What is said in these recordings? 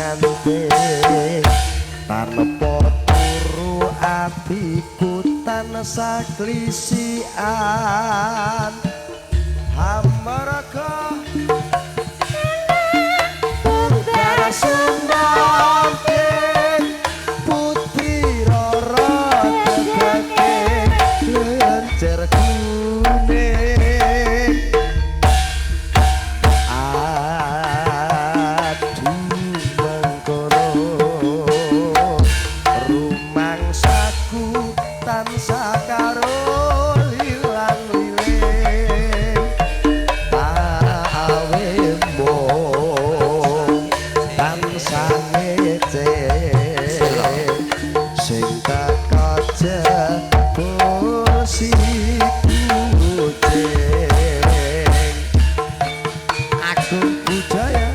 Manting tanpa turu atiku tansah klisian amarga bubar sumbanting putri rara gegeke lencer kuning. Aduh mengkono rumangsaku tansah karo lilang liling awe mung tansah ngece sing teka jebul si kucing. Agung Budaya.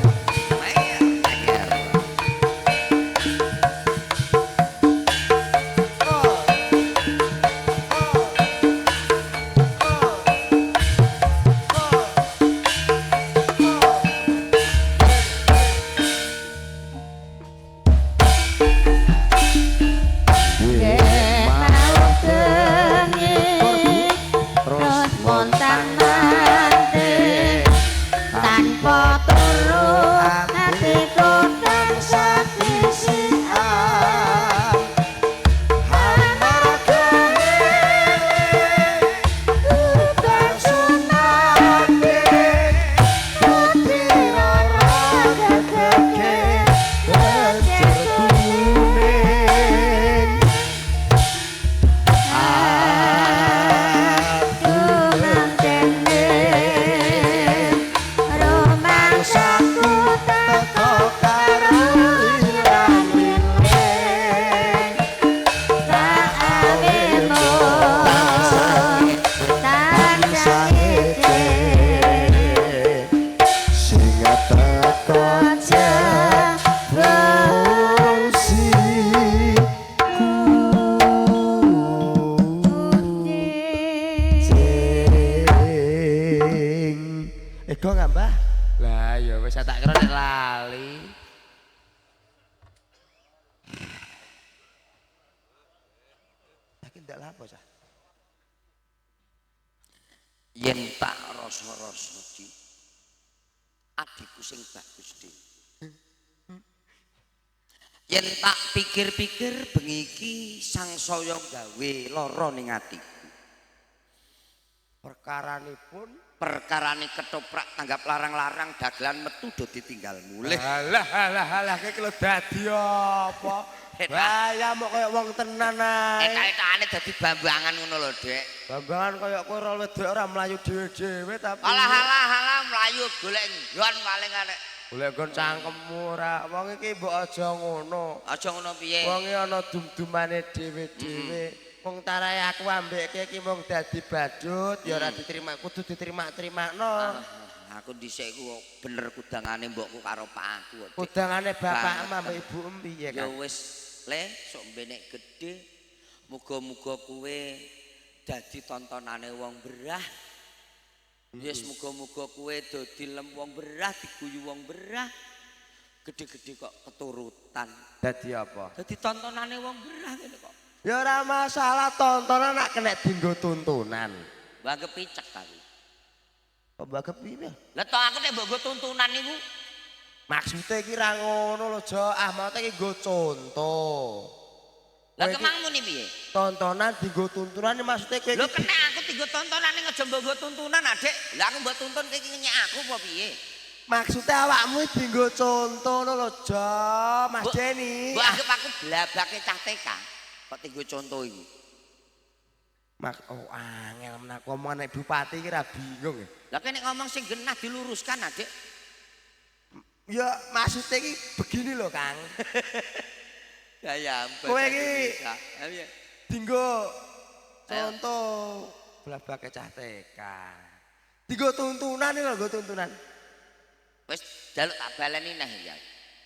Yen mau bengi terus montang manting tanpa turu atiku tansah klisian amarga bubar sumbanting putri rara gegeke lencer kuning. Aduh mangkene rumangsaku teka karo lilang liling tak awemu tansah ngece sing teka jebul si kucing. Ego nggak, Mbah? Lah ya wis tak kira nek lali. Iki ndak lapo cah. Yen tak rasa-rasa Di, adikku sing bagus Di. Yen tak pikir-pikir bengi iki sangsaya gawe lara ning atiku. Perkaranipun Perkarane ketoprak tanggap larang-larang dagelan metu do ditinggal mulih. Alah alah alah iki lho dadi apa? Wah, mok kaya wong tenan ae. Etak-etakane dadi bambangan ngono lho, Dek. Bambangan kaya kowe ora wedok ora mlayu dhewe-dhewe tapi Alah alah alah mlayu golek nggon paling arek. Golek nggon cangkemmu ora. Wong iki mbok aja ngono. Aja ngono piye? Wong iki ana dum-dumane dhewe-dhewe. Wong tarae aku ambek iki mung dadi badut ya ora diterima, kudu diterima-terimakno. Aku dhisik iku bener kudangane mbokku karo pakku. Dik. Kudangane bapakmu ambek ibumu piye, Ya Kang? wis le sok mbenek gedhe. Muga-muga kowe dadi tontonane wong berah. Wis muga-muga kowe dadi lem wong berah, diguyu wong berah. Gedhe-gedhe kok keturutan. Dadi apa? Dadi tontonane wong berah ngene kok. Ya ora masalah tontonan nak kena dinggo tuntunan. Mbak kepicek aku. Kok mbak kepiye? Lah tok aku nek mbok nggo tuntunan niku Maksude iki ra ngono lho, Jo. Ah, maksudnya iki nggo contoh. Lah Kowe iki kemangmu ni piye? Tontonan dinggo tuntunan iki maksudnya kowe Lho iki kena aku dinggo tontonan ning aja mbok nggo tuntunan, Adik. Lah aku mbok tuntun kowe iki ngenyek aku apa piye? Maksudnya awakmu iki dinggo contoh ngono lho, Jo. Mas Deni. Mbok anggap aku blabake cah TK. Kok dinggo contoh iku? Mak oh angel men aku omongan nek bupati iki ra bingung ya. Lah kene ngomong sing genah diluruskan, Adik. Ya maksudnya iki begini lho, Kang. Gaya Kowe iki Piye? dinggo contoh blabake cah TK. Dinggo tuntunan iki lho, nggo tuntunan. Wis jaluk tak baleni neh ya.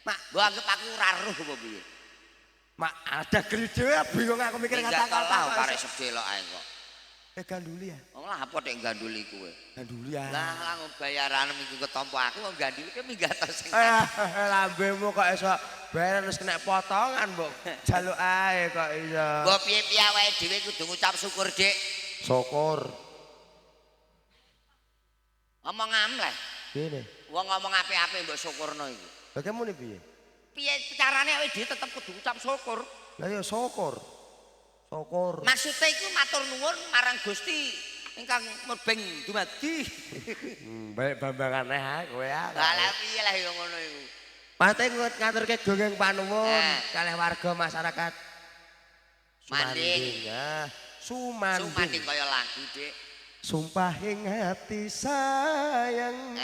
Mak, Mbok anggap aku ora roh apa piye? mak ada geri dhewe bingung aku mikir Minggat kata-kata. tau karek sedelok ae kok. Ganduli ya. Wong lah apa nek ganduli kowe? Ganduli ya. Lah lah bayaran minggu ketompo aku wong ganduli ki minggat sing. Lambemu kok iso bayaran wis kena potongan mbok jaluk ae kok iya. Mbok piye-piye awake dhewe kudu ngucap syukur, Dik. Syukur. Omong amleh. Piye? Wong ngomong apik-apik mbok syukurno iku. Lah ki muni piye? Piye carane awake dhewe tetep kudu ngucap syukur. Lah ya syukur. Syukur. Maksude iku matur nuwun marang Gusti ingkang murbeng dumadi. Balik Bambang aneh ha kowe ya. Lah piye lah ya ngono iku. Pate ngaturke gongeng panuwun kalih warga masyarakat Sumanding. Sumanding. Sumanding kaya lagu, Dik. Sumpah ing ati sayang.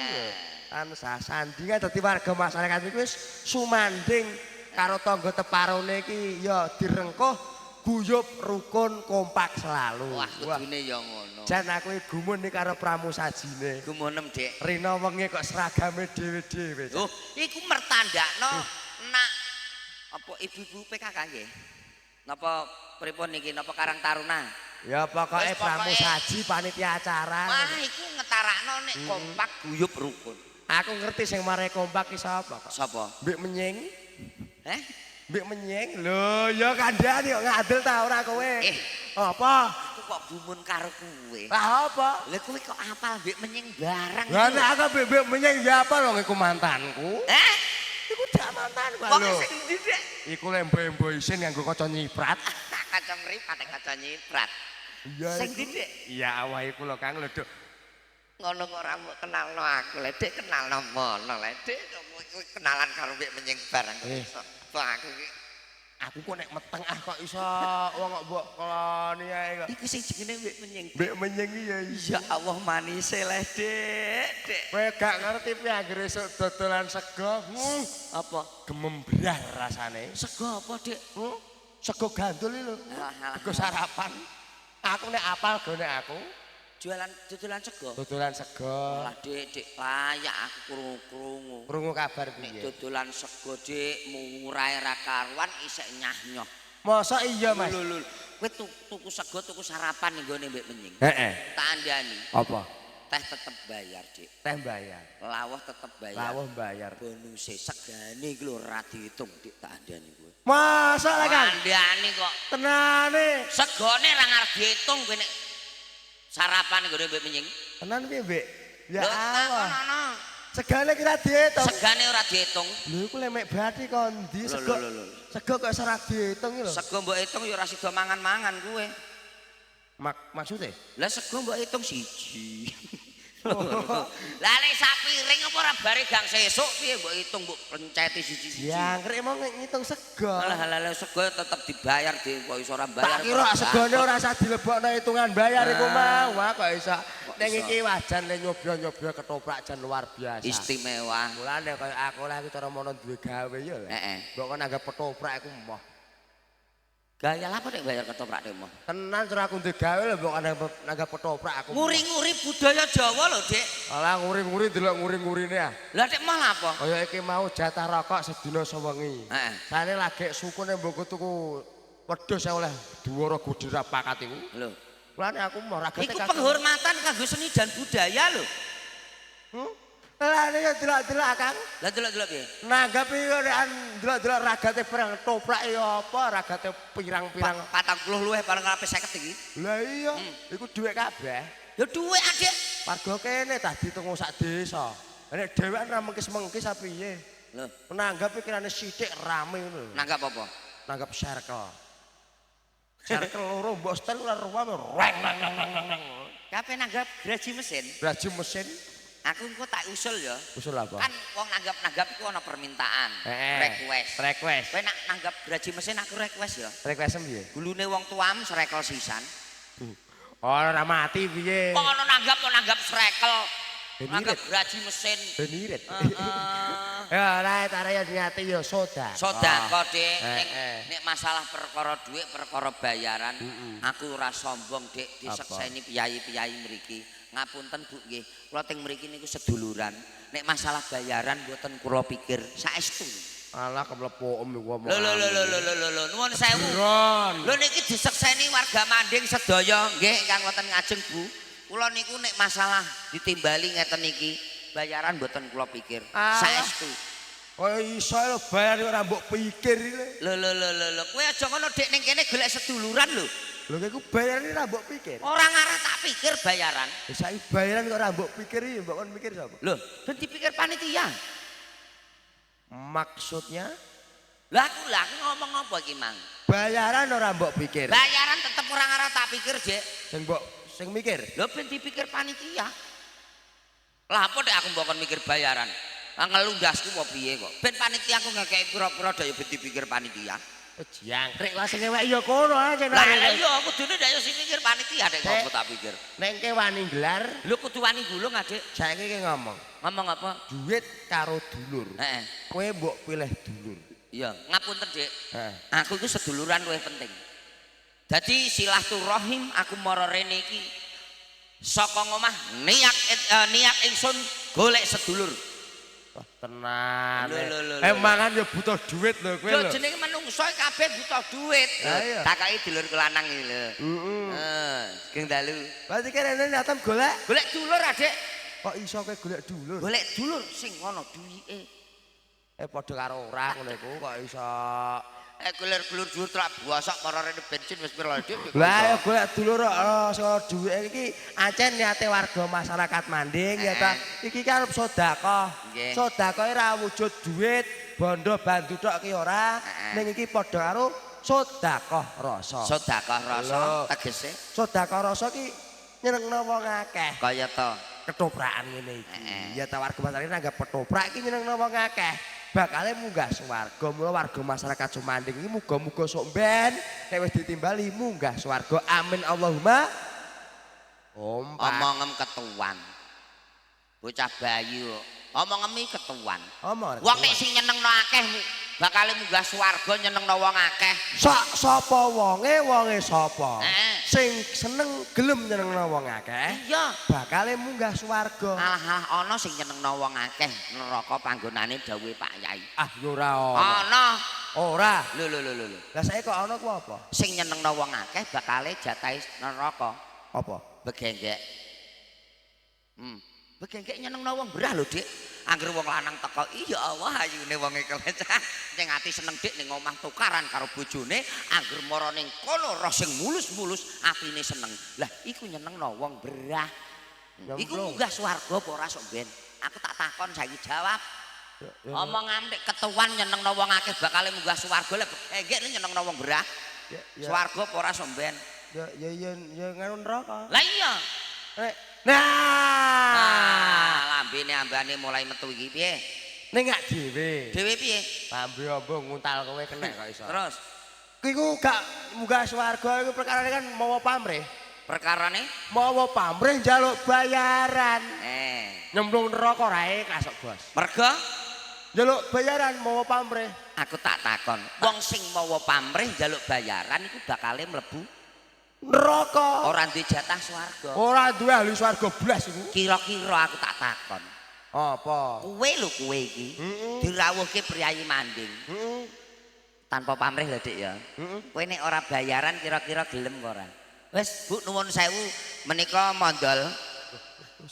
Tansah sandingan dadi warga masyarakat iki wis sumanding karo tangga teparone iki ya direngkuh guyub rukun kompak selalu. Wah, kudune ya ngono. Jan aku gumun iki karo pramusajine. Gumunem, Dik. Rina wengi kok seragame dhewe-dhewe. Oh, iku mertandakno nak apa ibu-ibu PKK nggih? Napa pripun niki napa Karang Taruna? Ya pokoke pramusaji panitia acara. Wah, iku ngetarakno nek kompak guyub rukun. Aku ngerti sing mare kompak ki sapa kok. Sapa? Mbik Menying. Heh? Mbik Menying. Lho, ya kandhane kok ngadil ta ora kowe? Apa? Aku kok gumun karo kowe. Lah apa? Lah kowe kok apal Mbik Menying barang. Lah nek aku Mbik Menying ya apa lho iku mantanku. Heh? Iku dak mantanku Wong lho. sing endi, Dik? Iku lembo-embo isin nganggo kaca nyiprat. Kaca ngripat, kaca nyiprat. Iya. Sing ndi, Dik? Iya, awah iku lho Kang lho, Duk. Ngono kok ora mbok kenalno aku lho, Dik, kenalno mono lho, Dik. Kowe kenalan karo Mbik Menying barang kok iso. Aku iki aku kok nek meteng ah kok iso wong kok mbok keloni ae kok. Iku sing jenenge Mbik Menying. Mbik Menying iki ya ya Allah manise leh, Dik. Dik. Kowe gak ngerti piye anggere esuk dodolan sego. Apa? Gemembrah rasane. Sego apa, Dik? Sego gandul iki lho. Sego sarapan. Aku nek apal gone aku jualan dodolan sego. Dodolan sego. Lah Dik, Dik layak aku krungu-krungu. Krungu kabar piye? Nek dodolan sego, Dik, murahe ra karuan isek nyah-nyoh. Mosok iya, Mas? Lho, lho. Kowe tuku sego, tuku sarapan ning gone Mbik Menying. Heeh. Tak andani. Apa? Teh tetep bayar, Dik. Teh bayar. Lawuh tetep bayar. Lawuh bayar. Bonuse segane iki lho ora diitung, Dik, tak andani kowe. Mosok lah, Kang? Andani kok. Tenane. Segone ra ngarep diitung kowe nek sarapan nggone Mbik Menying. Tenan piye, Mbik? Ya lho, Allah. Takonono. Segane kira diitung. Segane ora diitung. Lho iku lemek bathi kok ndi sego. Lho. Sego kok ora diitung iki lho. Sego mbok hitung ya ora sida mangan-mangan kowe. Maksude? Lah sego mbok hitung siji. Lah nek sak piring apa ora bare gang sesuk piye mbok hitung mbok penceti siji-siji. Jangkrik mau ngitung sego. Lah lah lah sego tetep dibayar Dik, kok iso ora bayar. Tak kira segone ora usah dilebokno hitungan bayar iku mau. Wah kok iso. Ning iki wajan le nyobyo-nyobyo ketoprak jan luar biasa. Istimewa. Mulane kaya aku lah iki cara mono duwe gawe ya lho. Heeh. Mbok kon anggap ketoprak iku moh. Gaya apa nek bayar ketoprak nek moh? Tenan cara aku duwe gawe lho mbok nanggap ketoprak aku. Nguri-nguri budaya Jawa lho, Dik. Alah nguri-nguri delok nguri-ngurine ah. Lah nek moh lha apa? Kaya iki mau jatah rokok sedina sewengi. Heeh. Sane lagi sukune mbok tuku wedhus oleh dhuwara gedhe ra pakat iku. Lho. Mulane aku moh ragate. Iku penghormatan kanggo seni dan budaya lho. Lah nek delok-delok Kang. Lah delok-delok piye? Nanggapi nek delok-delok ragate pirang toprak ya apa ragate pirang-pirang 40 luwih bareng ape 50 iki. Lah iya, iku dhuwit kabeh. Ya dhuwit Adik. Warga kene tah ditungu sak desa. Nek dhewean ra mengkis-mengkis a piye? Lho, nanggap pikirane sithik rame ngono lho. Nanggap apa? Nanggap circle. Circle loro mbok setel ora ruwame reng nang nang nang nang. Kabeh nanggap graji mesin. Graji mesin. Aku engko tak usul ya. Usul apa? Kan wong nanggap-nanggap iku ana permintaan, request. Request. Kowe nak nanggap graji mesin aku request ya. Request piye? Gulune wong tuam srekel sisan. Ora mati piye? Kok ana nanggap kok nanggap srekel. Nanggap graji mesin. Ben irit. Ya ora tare ya niate ya sedekah. Sedekah, Dik. Nek masalah perkara dhuwit, perkara bayaran, aku ora sombong, Dik, disekseni piyayi-piyayi mriki. Ngapunten Bu nggih, kula teng mriki niku seduluran. Nek masalah bayaran mboten kula pikir, saestu. Alah kemlepokem iku omong. Lho lho lho lho lho lho nuwun sewu. Lho niki disekseni warga Manding sedaya nggih ingkang wonten ngajeng Bu. Kula niku nek masalah ditimbali ngeten niki, bayaran mboten kula pikir. Saestu. Kaya iso lho bayar ora mbok pikir iki lho. Lho lho lho lho, kowe aja ngono Dik, ning kene golek seduluran lho. Lho kowe iku bayaran ora mbok pikir. Ora ngarah tak pikir bayaran. Lah saiki bayaran kok ora mbok pikir iki mbok kon mikir sapa? Lho, ben dipikir panitia. Maksudnya? Lah aku ngomong apa iki, Mang? Bayaran ora mbok pikir. Bayaran tetep ora ngarah tak pikir, Dik. Sing mbok sing mikir. Lho ben dipikir panitia. Lah apa nek aku mbok kon mikir bayaran? Ah ngelu ndasku apa piye kok? Ben panitia aku ngekeki pira-pira daya ben dipikir panitia. Jangkrik lah sing ngeweki ya kono ae. Lah iya kudune ndak yo sing mikir panitia nek ngopo tak pikir. Nek ke wani gelar, lho kudu wani gulung, Adik. Saiki ki ngomong. Ngomong apa? Duit karo dulur. Heeh. Kowe mbok pilih dulur. Iya, ngapunten, Dik. Heeh. Aku iku seduluran luwih penting. Dadi silaturahim aku mara rene iki saka ngomah niat ingsun golek sedulur. Wah, tenan. Lho. Mangan ya butuh duit lho kowe lho. Lho jenenge menungso kabeh butuh duit. Takoki dulurku lanang iki lho. Heeh, geng dalu. Berarti kene niatem golek? Golek dulur, Adik. Kok iso kowe golek dulur? Golek dulur sing ana duwike. Padha karo ora ngono iku kok iso. Golek dulur trak bosok mara rene bensin wis piro Dik. Lah ya golek dulur kok sing duwike iki ancen niate warga masyarakat Manding ya ta. Iki ki arep sedekah. Sedekahe ora wujud duit, bondo bantu tok ki ora. Ning iki padha karo sedekah rasa. Sedekah rasa tegese? Sedekah rasa ki nyenengno wong akeh. Kaya ta ketoprakan ngene iki. Ya ta warga masyarakat nanggap ketoprak iki nyenengno wong akeh. Bakale munggah swarga. Mula warga masyarakat Sumanding iki muga-muga sok ben nek wis ditimbali munggah swarga. Amin Allahumma. Ompak. Omongem ketuan. Bocah bayi kok. Omongem iki ketuan. Omong. Wong nek sing nyenengno akeh bakale munggah swarga nyenengno wong akeh. Sok sapa wonge, wonge sapa? Sing seneng gelem nyenengno wong akeh. Iya, bakale munggah swarga. Alah-alah ana sing nyenengno wong akeh neraka panggonane dawuhe Pak Yai. Ah, ya ora ana. Ana. Ora. Lho lho lho lho. Lah saiki kok ana ku apa? Sing nyenengno wong akeh bakale jatahe neraka. Apa? Begenggek. Begenggek nyenengno wong berah lho, Dik. Angger wong lanang teko, iya Allah ayune wong e kelecah. Ning ati seneng Dik ning omah tukaran karo bojone, angger mara ning kono roh sing mulus-mulus atine seneng. Lah iku nyenengno wong berah. Iku munggah swarga apa ora sok ben? Aku tak takon saiki jawab. Omongan nek ketuan nyenengno wong akeh bakale munggah swarga, lha begenggek nyenengno wong berah. Swarga apa ora sok ben? Ya ya ya ya ngono neraka. Lah iya. Nah, lambene ambane mulai metu iki piye? Ning gak dhewe. Dhewe piye? Lambe ombo nguntal kowe kena kok iso. Terus iku gak munggah swarga iku perkarane kan mawa pamrih. Perkarane? Mawa pamrih njaluk bayaran. Nyemplung neraka ora ikhlas kok, Bos. Mergo njaluk bayaran mawa pamrih. Aku tak takon, wong sing mawa pamrih njaluk bayaran iku bakale mlebu neraka. Ora duwe jatah swarga. Ora duwe ahli swarga blas iku. Kira-kira aku tak takon. Apa? Kowe lho kowe iki dirawuhke priyayi Manding. Tanpa pamrih lho, Dik ya. Kowe nek ora bayaran kira-kira gelem apa ora? Wis, Bu nuwun sewu menika mondol.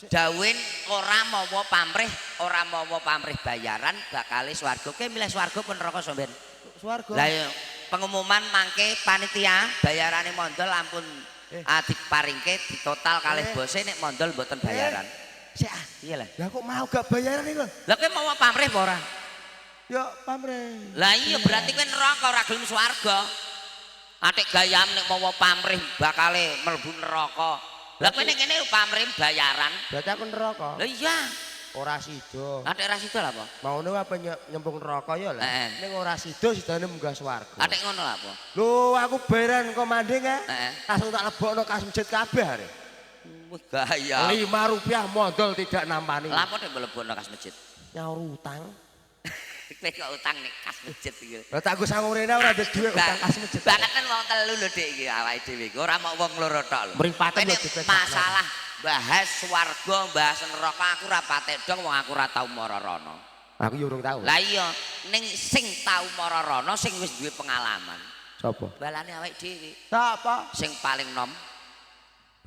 Dawin ora mawa pamrih, ora mawa pamrih bayaran bakale swarga. Kowe milih swarga apa neraka sampean? Swarga. Lah ya pengumuman mangke panitia bayarane mondol ampun diparingke ditotal kalih bose nek mondol mboten bayaran. Sik ah, piye lah? Lah kok mau gak bayaran iki lho? Lah kowe mau pamrih apa ora? Ya pamrih. Lah iya berarti kowe neraka ora gelem swarga. Atik gayam nek mawa pamrih bakale mlebu neraka. Lah kowe ning kene pamrih bayaran. Berarti aku neraka. Lah iya. Ora sida. Atik ora sida lha apa? Maune apa nyemplung neraka ya lah. Ning ora sida sidane munggah swarga. Atik ngono lha apa? Lho aku bayaran kok manding ae. Langsung tak lebokno kas masjid kabeh are. Wah gaya. 5 rupiah mondol tidak nampani. Lah apa nek mlebokno kas masjid? Nyaur utang. Kowe kok utang nek kas masjid iki. Lah tak go sangu rene ora ada dhuwit utang kas masjid. Bangetan wong telu lho Dik iki awake dhewe iki. Ora mok wong loro tok lho. Mripate lho dibedakno. Masalah bahas swarga, bahas neraka aku ora patek dong wong aku ora tau mara rono. Aku yo urung tau. Lah iya, ning sing tau mara rono sing wis duwe pengalaman. Sapa? Balane awake dhewe. Sapa? Sing paling nom.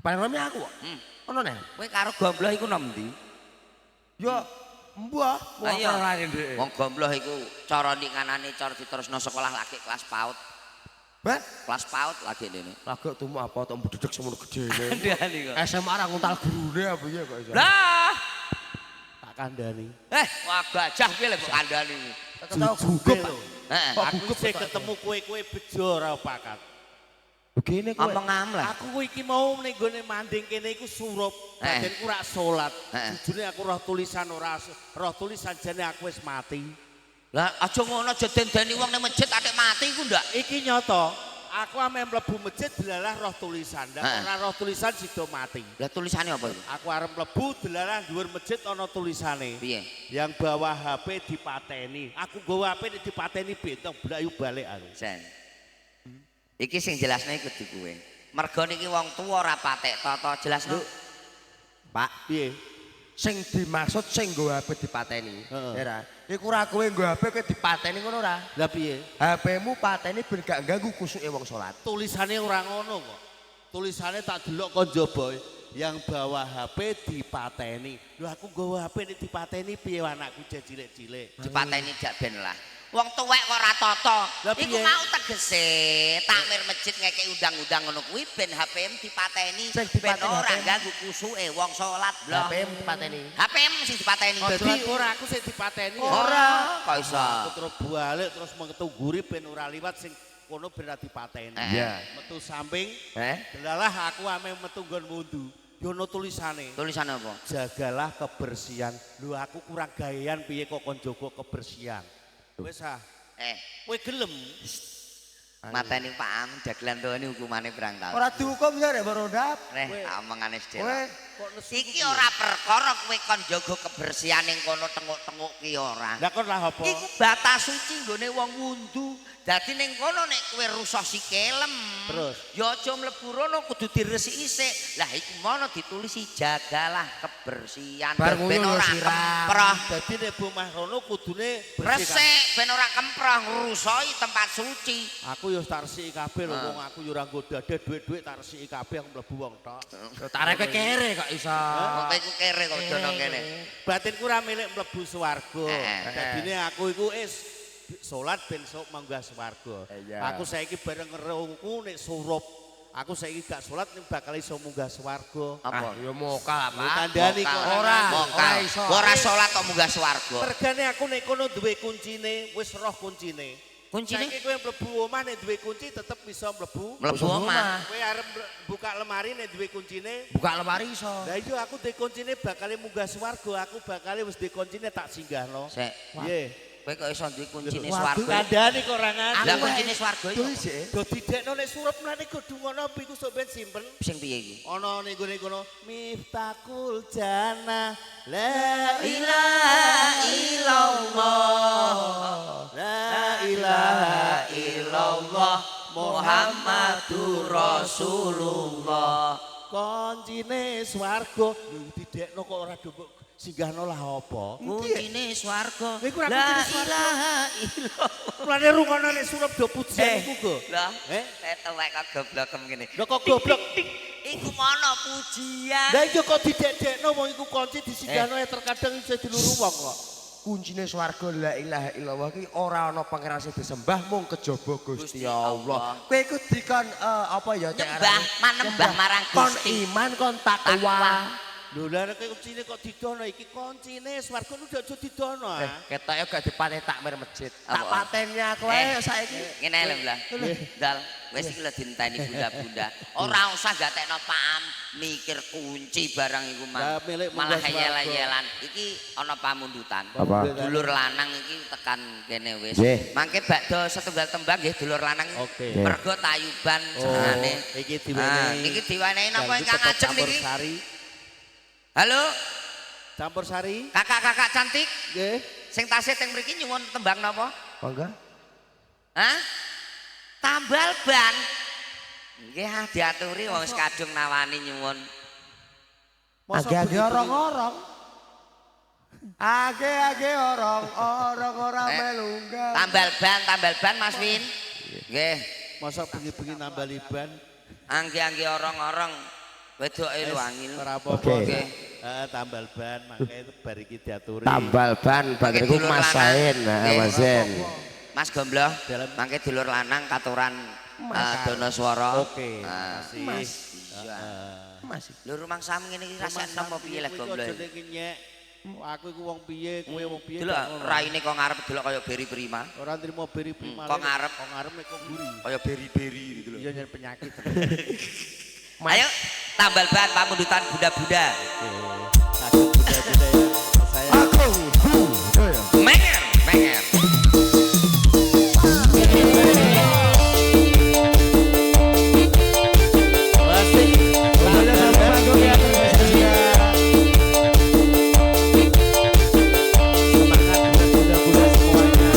Paling nom aku kok. Ono neh. Kowe karo gombloh iku nom ndi? Ya mbah, Lah iya. ndek. Wong gombloh iku cara nikanane cara diterusno sekolah lagi kelas PAUD. Hah? Kelas PAUD lagi dene. Lagi tumu apa tok mbedhek semono gedene. Kandhani kok. SMA ra nguntal gurune apa piye kok iso. Lah, Tak kandhani. Wah gajah piye lho kok kandhani. Tau gugup. Heeh. Kok Aku gugup isih kok ketemu kowe-kowe bejo ora pakat. Begini kowe. Omong am lah. Aku iki mau ning gone manding kene iku surup, batinku rak salat. Jujure aku roh tulisan ora roh tulisan jane aku wis mati. Lah aja ngono aja dendeni wong ning masjid atik mati iku ndak. Iki nyata, aku ame mlebu masjid delalah roh tulisan. Lah ora roh tulisan sida mati. Lah tulisane apa iku? Aku arep mlebu delalah dhuwur masjid ana tulisane. Piye? Yang bawa HP dipateni. Aku nggawa HP nek dipateni bentong blayu balik aku. Jan. Iki sing jelasne kudu kowe. Mergo niki wong tuwa ora patek tata jelasno. Pak, Piye? sing dimaksud sing nggo HP dipateni. Heeh. Ya ora. Iku ora kowe nggo HP kowe dipateni ngono ora? Lah piye? HP-mu pateni ben gak ganggu kusuke wong salat. Tulisannya ora ngono kok. Tulisannya tak delok kon njaba. Yang bawa HP dipateni. Lho aku nggawa HP nek dipateni piye anakku cilik-cilik. Dipateni jak ben lah. Wong tuwek kok ora tata. Iku mau tegese takmir masjid ngekeki undang-undang ngono kuwi ben HPM dipateni ben ora ganggu kusuke wong salat. HPM dipateni. HPM sing dipateni. Dadi ora aku sing dipateni. Ora kok iso. Aku terus balik terus metu ngguri ben ora liwat sing kono ben ora dipateni. Iya. Metu samping. Delalah aku ame metu nggon mundu. Yo ono tulisane. Tulisane apa? Jagalah kebersihan. Lho aku kurang gawean piye kok kon jaga kebersihan. Wis ah. Kowe gelem mateni Pak Am dagelan tuwane hukumane pirang taun. Ora dihukum ya rek rondap. Reh omongane sedhelok. Kok nesu. Iki ora perkara kowe kon jaga kebersihan ning kono tenguk-tenguk ki ora. Lah kon lah apa? Iku batas suci nggone wong wundu. Dadi ning kono nek kowe rusuh sikelem. Terus ya aja mlebu rono kudu diresiki sik. Lah iku mono ditulisi jagalah kebersihan ben ora kemproh. Dadi nek omah rono kudune bersih. Resik ben ora kemproh ngrusoi tempat suci. Aku ya tak resiki kabeh lho wong aku ya ora nggo dada dhuwit-dhuwit tak resiki kabeh aku mlebu wong tok. Tarek kowe kere kok iso. Wong iku kere kok dono kene. Batinku ora milik mlebu swarga. Dadine aku iku wis salat ben sok manggah swarga. Aku saiki bareng ngerungku nek surup. Aku saiki gak salat ning bakal iso munggah swarga. Apa? Ya mokal, Pak. Kandhani kok ora. Ora iso. Ora salat kok munggah swarga. Mergane aku nek kono duwe kuncine, wis roh kuncine. Kuncine? Saiki kowe mlebu omah nek duwe kunci tetep bisa mlebu. Mlebu omah. Kowe arep buka lemari nek duwe kuncine, buka lemari iso. Lah iya aku duwe kuncine bakale munggah swarga, aku bakale wis duwe kuncine tak singgahno. Sik. Piye? Kowe kok iso duwe kuncine swarga? Kandhane kok ora nganti. Lah kuncine swarga iku. Do didekno nek surup mlane kudu ngono iku sok ben simpen. Sing piye iki? Ana ning gone kono Miftakul Jannah la ilaha illallah. La ilaha illallah Muhammadur Rasulullah. Kuncine swarga didekno kok ora do singgahno lah apa? Kuncine swarga. Iku ora kuncine swarga. La ilaha illallah. Mulane rungono nek surup do pujian iku go. Lah, tuwek kok goblokem ngene. Lho kok goblok? Iku mono pujian. Lah iya kok didekno wong iku kunci disinggahno terkadang iso diluru wong kok. Kuncine swarga la ilaha illallah ki ora ana pangeran sing disembah mung kejaba Gusti Allah. Kowe iku dikon apa ya nyembah, manembah marang Gusti. Kon iman kon takwa. Lho lha nek kuncine kok didono iki kuncine swarga nu aja didono ah. Ketoke gak dipateni takmir masjid. Tak pateni aku ae saiki. Ngene lho, Mbah. Dal, wis iki lho dienteni bunda-bunda. Ora usah gatekno Pak Am mikir kunci barang iku mang. Malah yel-yelan. Iki ana pamundutan. Dulur lanang iki tekan kene wis. Mangke bakdo setunggal tembang nggih dulur lanang. Mergo tayuban senengane. Iki diwenehi. Iki diwenehi napa ingkang ajeng niki? Halo. Campur sari. Kakak-kakak cantik. Nggih. Sing tasih teng mriki nyuwun tembang napa? Monggo. Hah? Tambal ban. Nggih ah diaturi wong wis kadung nawani nyuwun. Age-age orong-orong. Age-age orong-orong ora melu. Tambal ban Mas Win. Nggih. Masa bengi-bengi nambali ban. Angge-angge orong-orong wedoke lho angil. Ora apa-apa. Oke. Heeh, tambal ban mangke bar iki diaturi. Tambal ban bakriku Mas Sain, heeh Mas Sain. Mas Gombloh, mangke dulur lanang katuran dono swara. Oke, makasih. Mas. Mas. Lho rumangsamu ngene iki rasa enom apa piye lek Gombloh? Aja ngenyek. Aku iku wong piye, kowe wong piye. Delok raine kok ngarep delok kaya Beri Prima. Ora nrimo Beri Prima. Kok ngarep? Kok ngarep nek kok mburi. Kaya beri-beri gitu lho. Iya nyen penyakit. Ayo tambal ban pamundutan bunda-bunda. Oke. Kagem bunda-bunda ya. Saya Aku budaya. Menger, menger. Semangat buat bunda-bunda semuanya.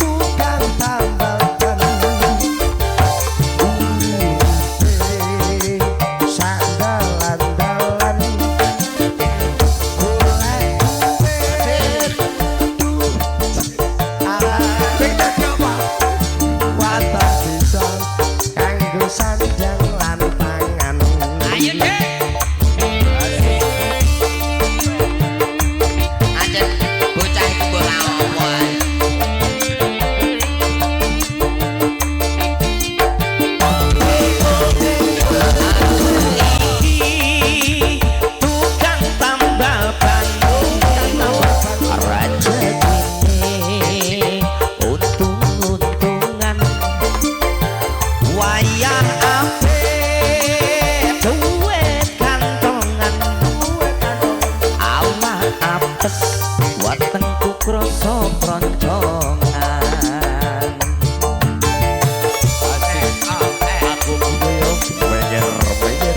Tukang tambal ban uripe sandalan-dalan golek duit watak desa kanggo sandang lan pangan. Ayo Dek. Ajen bocah iku mbok ra opo ae. Tukang tambal ban rejekine untung-untungan wayah apik duit kantongan awak apes wetengku krasa proncongan. Aku budaya. Menger menger.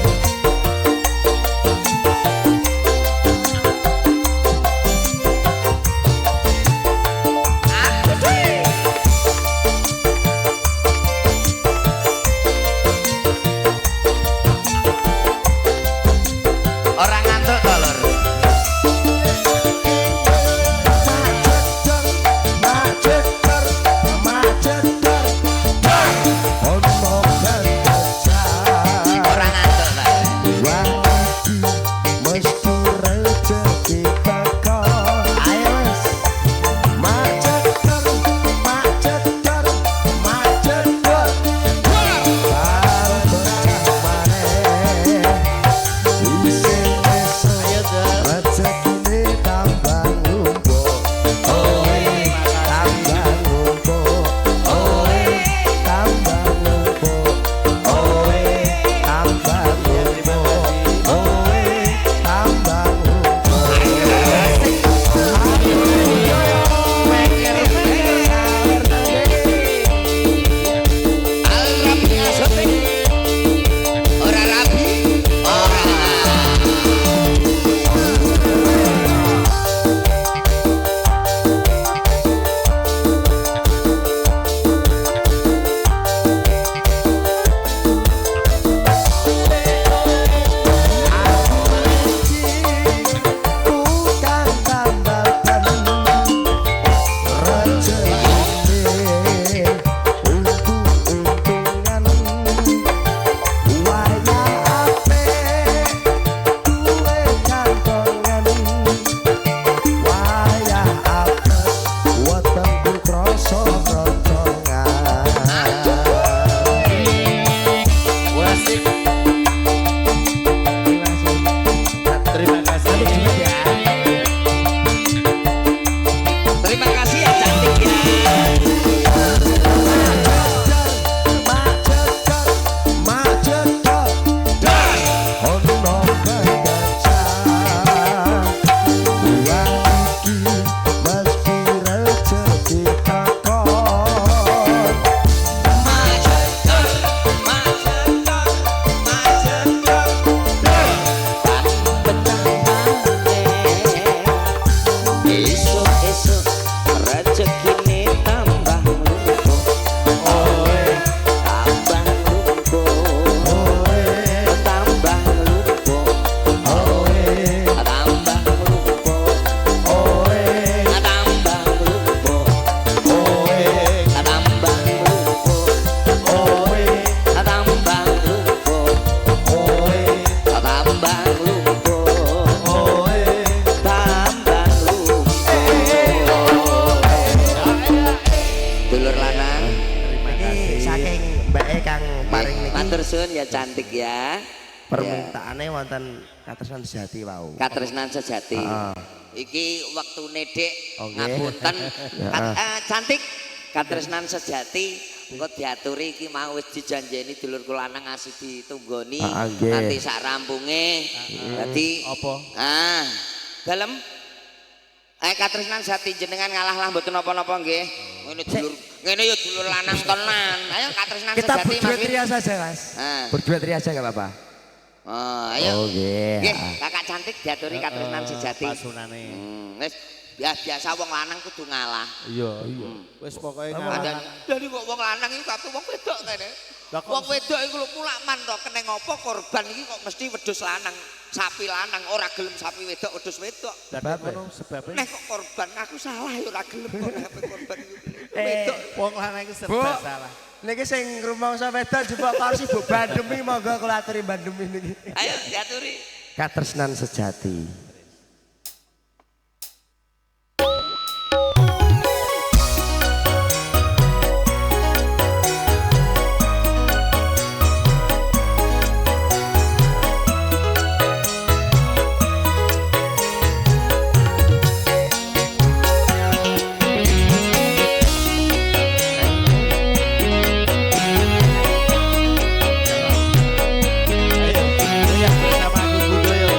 mbake kang paring niki. Matur suwun ya cantik ya. Permintaane wonten katresnan sejati wau. Katresnan sejati. Heeh. Iki wektune Dik ngapunten. Cantik katresnan sejati engko diaturi iki mau wis dijanjeni dulurku lanang asih ditunggoni nanti sak rampunge. Dadi apa? Ah, dalem katresnan sejati jenengan ngalah lah mboten napa-napa nggih. Ngene dulur, ngene ya dulur lanang tenan. Ayo katresnan kita sejati Mas. Kita berdua tria saja, Mas. Berdua tria aja enggak apa-apa. Oh, ayo. Oh, nggih. Nggih, kakak cantik diaturi katresnan sejati. Pasunane. Wis biasa wong lanang kudu ngalah. Iya, iya. Wis pokoke ngalah. Dadi kok wong lanang iku kabeh wong wedok kene. Wong wedok iku lho mulakman to keneng apa korban iki kok mesti wedhus lanang, sapi lanang ora gelem sapi wedok wedhus wedok. Lah ngono sebabe. Nek kok korban aku salah ya ora gelem kok nek korban iku wedok. Wong lanang iku serba salah. Niki sing rumangsa wedok jebok kursi Bu Bandemi monggo kula aturi Bandemi niki. Ayo diaturi. Katresnan sejati. Ayo, goyah bersama aku Budoyo.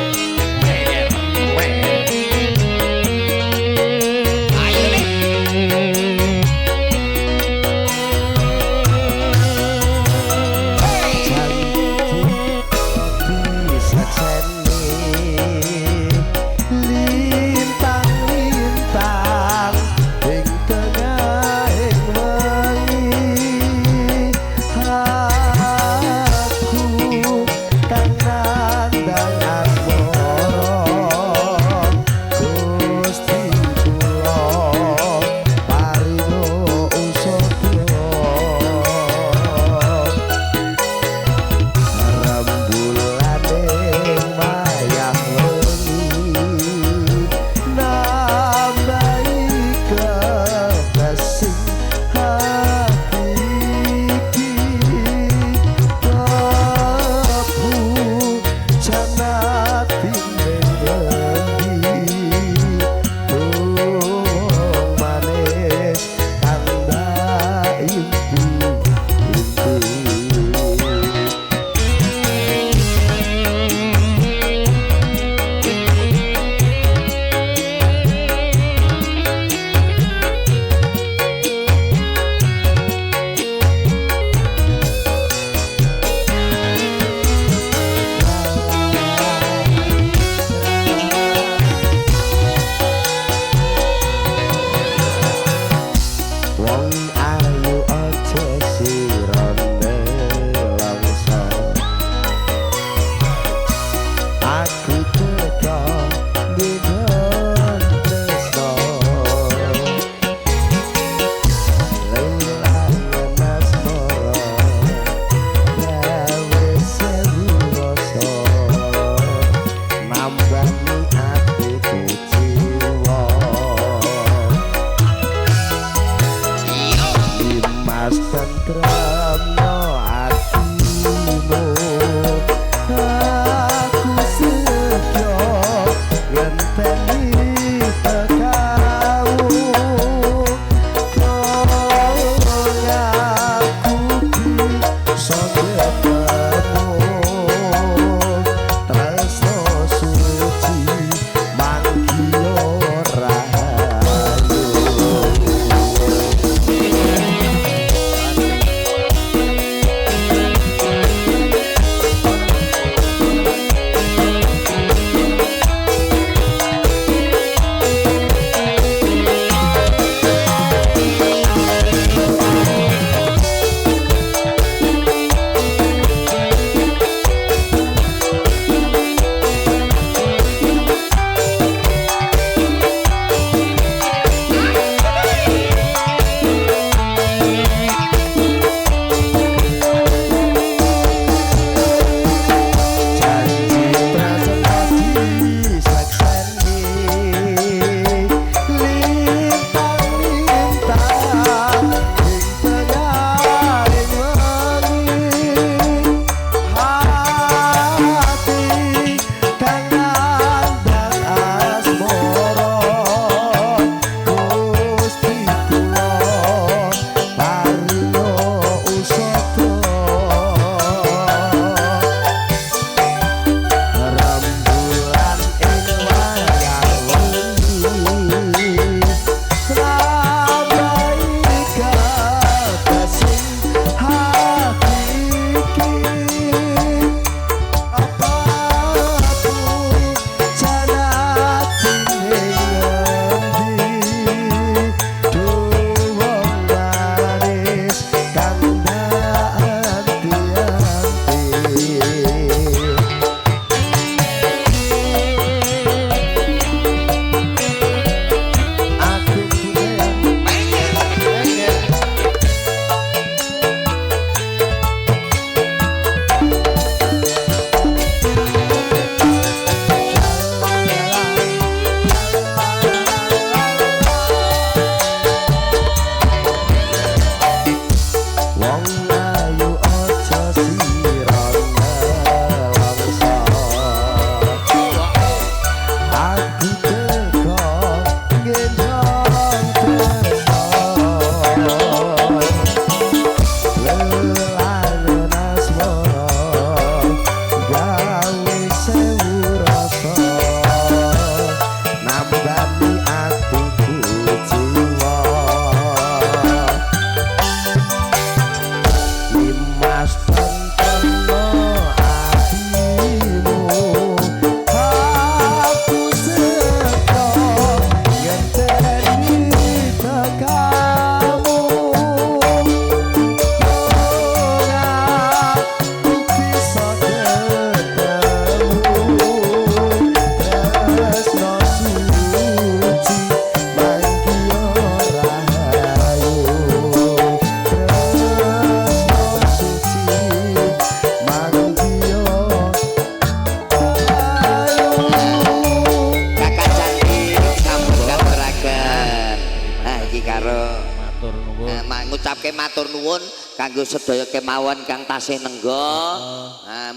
nyuwun kanggo sedaya kemawon kang tasih nengga.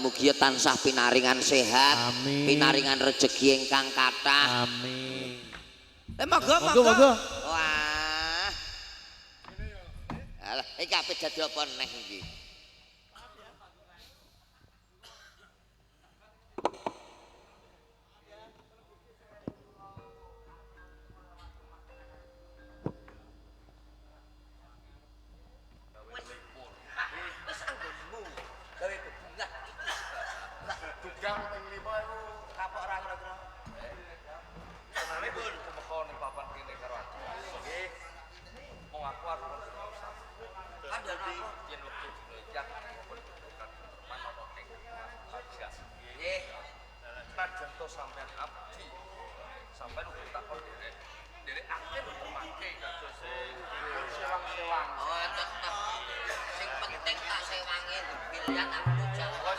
Mugi tansah pinaringan sehat, Amin. Pinaringan rejeki ingkang kathah. Amin. Monggo Monggo, monggo. Monggo. Wah. Alah, iki ape dadi apa neh iki? Dugang ping 5 iku kapok ora kira-kira. Tenane tumeka ning papan kene karo aku. Nggih. Wong aku arep yen wektu dina iki aku pendudukan ana ing Pajak. Nggih. Najan to sampean abdi. Sampean uga tak kon derek. Derekake mboten mangke kados sing sewang-sewang. Oh, tetep. Sing penting tak sewangi biliar aku jalan.